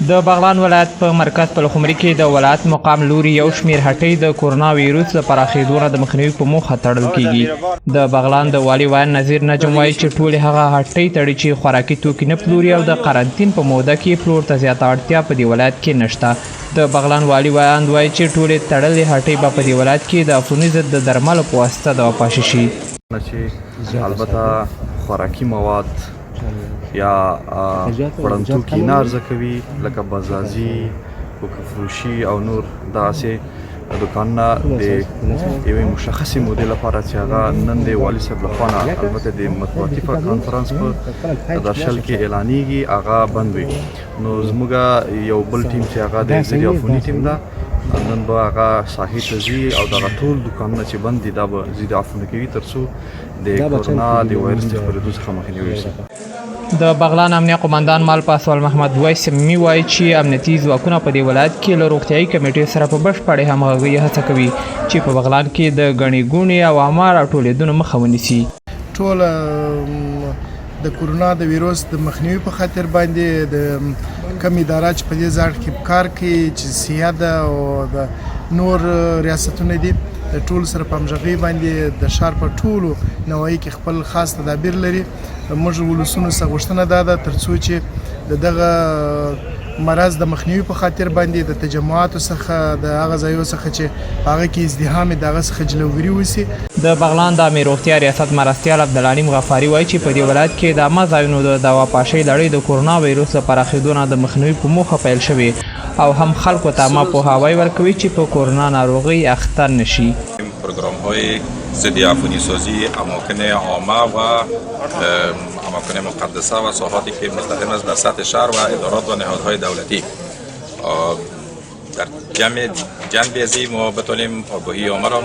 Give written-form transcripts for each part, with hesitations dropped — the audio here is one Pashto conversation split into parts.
د بغلان ولایت په مرکز پلخمري کې د ولایت مقام لوري یو شمېر هټۍ د کورونا ویروس د پراخېدو نه د مخنیوي په موخه تړل کېږي. د بغلان د والي ویاند نذیر نجم وایي چې ټولې هغه هټۍ تړي چې خوراکي توکي نه پلوري او د قرنطین په موده کې پلور ته زیاته اړتیا په دې ولایت کې نشته. د بغلان والي ویاند وایي چې ټولې تړلې هټۍ به په دې ولایت کې د عفوني ضد د درملو په واسطه دوا پاشي شي. چې البته خوراکي مواد یا خوړنتوکي نه عرضه کوي، لکه بزازي، کوکه فروشي او نور داسې دوکانونه، د یوې مشخصې مودې لپاره چې هغه نن د والي صاحب لخوا نه البته د مطبوعاتي کانفرنس په درشل کې اعلانیږي، هغه بند وي. نو زموږ یو بل ټیم چې هغه د ضد عفوني ټیم ده، نن به هغه ساحې ته ځي او دغه ټول دوکانونه چې بند دي، دا به ضد عفوني کوي، ترڅو د کورونا د وایرس د خپرېدو څخه مخنیوی وشي. د بغلان امنیه قومندان مال پاسوال محمد ویس صمیمي وایي چې امنیتي ځواکونه په دې ولایت کې له روغتیايي کمېټې سره په بشپړې همغږۍ هڅه کوي چې په بغلان کې د ګڼې ګوڼې او عامه راټولېدونو مخه ونیسي. ټول د کورونا د ویروس د مخنیوي په خاطر باندې د کوم اداره چې په دې ځای کې کار کوي، چې صحه ده او د نور ریاستونه دي، د ټولو سره په همغږۍ باندې د ښار په ټولو نواحي کې خپل خاص تدابیر لري. موږ ولسونو څخه غوښتنه دا ده ترڅو چې د دغه مرض د مخنیوي په خاطر باندې د تجمعاتو څخه، د هغه ځایو څخه چې په هغه کې ازدحام د هغه څخه جلوګیري وشي. د بغلان د عامې روغتیا ریاست مرستیال عبدالعلیم غفاري وایي چې په دې ولایت کې د عامه ځایونو د دوا پاشۍ لړۍ د کورونا ویروس له پراخېدو نه د مخنیوي په موخه پیل شوې او هم خلکو ته عامه پوهاوی ورکوي چې په کورونا ناروغۍ اخته نه شي. پروگرام های ضد عفونی سازی اماکن عامه و اماکن مقدسه و ساحاتی که مستقیم است در سطح شهر و ادارات و نهادهای دولتی، در جمع جنب ازی ما بتونیم آگاهی عامه را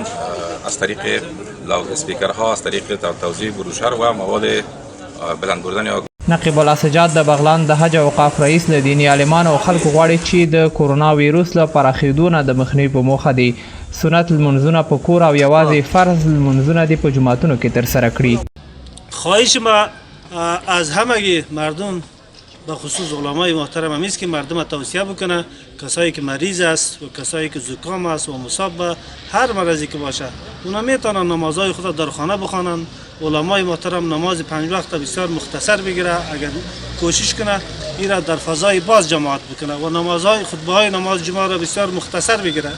از طریق لاود اسپیکرها، از طریق توزیع بروشر و مواد بلند بردن آگاهی. نقیب الله سجاد، د بغلان د حج او اوقاف رئیس، له دیني عالمانو او خلکو غواړي چې د کورونا ویروس له پراخېدو نه د مخنیوي په موخه دې سنت لمونځونه په کور او یوازې فرض لمونځونه دې په جوماتونو کې ترسره کړي. خواهش ما از همگی مردم، به خصوص علمای محترم همی است که مردم توصیه بکنه، کسایی که مریض است و کسایی که زکام است و مصاب به هر مرضی که باشه، اونا میتونن نمازهای خود در خانه بخوانند. علمای محترم نماز پنج وقت بسیار مختصر بگیره، اگر کوشش کنه این را در فضای باز جماعت بکنه و نمازهای خطبه های نماز جمعه را بسیار مختصر بگیره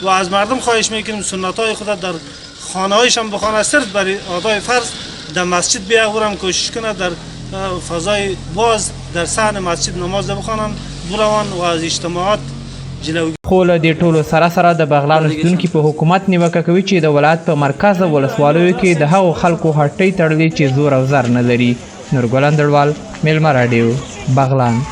و از مردم خواهش میکنیم سنت های خود در خانه هایشان بخوانه، صرف برای ادای فرض در مسجد بیا هم کوشش کنه در فضای باز در صحن مسجد نماز بخوانند بروان و از اجتماعات جلوگیری. خو له دې ټولو سره سره د بغلان اوسېدونکي په حکومت نیوکه کوي چې د ولایت په مرکز او ولسوالیو کې د هغو خلکو هټۍ تړلې چې زور او زر نه لري. نورګل اندړوال، میلمه راډیو، بغلان.